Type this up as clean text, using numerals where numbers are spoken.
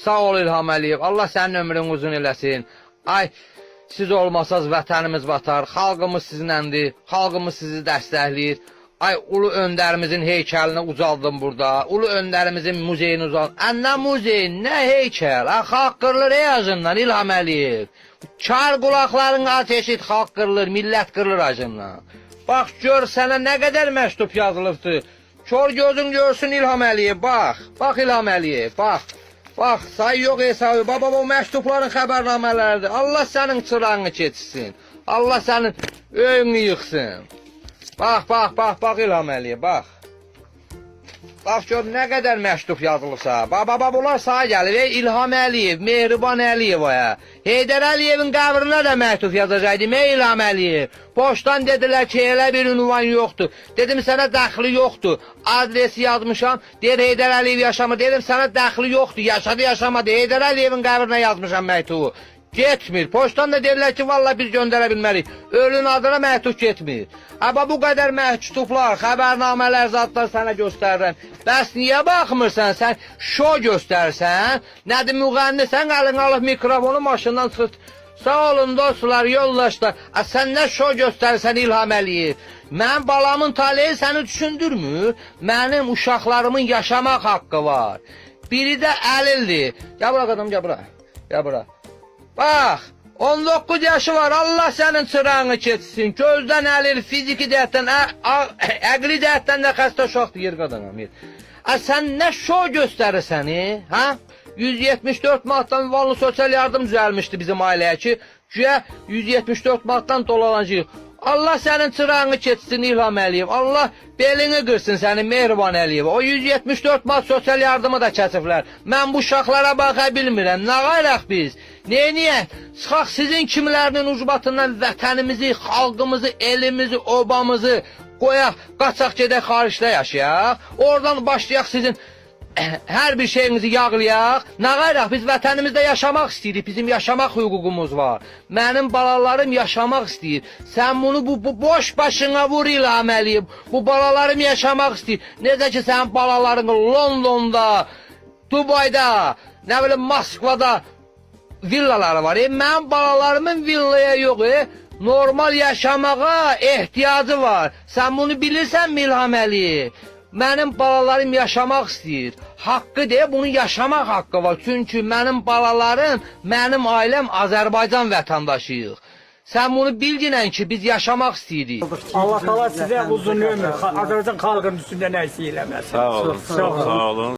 Sağ ol İlham Əliyev. Allah sənin ömrünü uzun eləsin. Ay, siz olmasaz vətənimiz batar. Xalqımız sizinləndir. Xalqımız sizi dəstəkləyir. Ay, ulu öndərimizin heykəlini ucaldım burada. Ulu öndərimizin muzeyini ucaldım. Ə, nə muzey, nə heykəl? Ə, xalq qırılır ey acından İlham Əliyev. Kar qulaqların aç eşit, xalq qırılır, millət qırılır acından. Bax gör sənə nə qədər məktub yazılıbdı. Kör gözün görsün İlham Əliyev, bax. Bax İlham Əliyev, bax. Bax, say yox hesabı. Baba bu məktubların xəbərnamələridir. Allah sənin çırağını keçsin. Allah sənin öyünü yıxsın. Bax, bax, bax, bax İlham Əliyev, bax. Bax gör nə qədər məktub yazılıbsa. Bax, bax, bax, bunlar sağa gəlir. Ey İlham Əliyev, Mehriban Əliyevaya. Heydər Əliyevin qəbrinə də məktub yazacaqdım. Ey İlham Əliyev. Poçtdan dedilər ki, elə bir ünvan yoxdur. Dedim sənə dəxli yoxdur. Adresi yazmışam. Deyir Heydər Əliyev yaşamır. Dedim sənə dəxli yoxdur. Yaşadı, yaşamadı. Heydər Əliyevin qəbrinə yazmışam məktubu. Getmir. Poçtdan da deyirlər ki, vallah biz göndərə bilmərik. Ölün adına məktub getmir. Amma bu qədər məktublar, xəbərnamələr, zadlar sənə göstərirəm. Bəs niyə baxmırsan? Sən şo göstərsən, nədir müğənnisən, əlini alıb mikrofonu maşından çıxır. Sağ olun dostlar, yoldaşlar. A, sən nə şo göstərsən İlham Əliyev? Mənim balamın taleyi səni düşündürmür. Mənim uşaqlarımın yaşamaq haqqı var. Biri də əlildir. Gəl bura qadam, gəl bura. Gəl bura. Bax, 19 yaşı var. Allah sənin çırağını keçsin. Gözdən əlil, fiziki cəhətdən, əqli cəhətdən də xəstə uşaqdır yer qadınam. Yer. A sən nə şou göstərirsən, hə? 174 manatdan ünvanlı sosial yardım düzəlmişdi bizim ailəyə ki, güya 174 manatdan dolanacağıq. Allah sənin çırağını keçsin İlham Əliyev. Allah belini qırsın sənin Mehriban Əliyev. O 174 manat sosial yardımı da kəsiblər. Mən bu uşaqlara baxa bilmirəm. Nə qayraq biz? Neyniyək? Çıxaq sizin kimlərinin ucbatından vətənimizi, xalqımızı, elimizi, obamızı qoyaq, qaçaq gedək xaricdə yaşayaq. Oradan başlayaq sizin hər bir şeyinizi yağlayaq. Nə qayraq biz vətənimizdə yaşamaq istəyirik. Bizim yaşamaq hüququmuz var. Mənim balalarım yaşamaq istəyir. Sən bunu bu boş başına vur İlham Əliyev. Bu balalarım yaşamaq istəyir. Necə ki sənin balaların Londonda, Dubayda, nə bilim Moskvada villaları var. Mənim balalarımın villaya yox, normal yaşamağa ehtiyacı var. Sən bunu bilirsənmi İlham Əliyev? Mənim balalarım yaşamaq istəyir. Haqqı deyə bunun yaşamaq haqqı var. Çünki mənim balalarım, mənim ailəm Azərbaycan vətəndaşıyıq. Sən bunu bilginən ki, biz yaşamaq istəyirik. Allah Taala sizə uzun ömür, Azərbaycan xalqının üstündən əksik eləməsin. Sağ olun. Sağ olun. Sağ olun.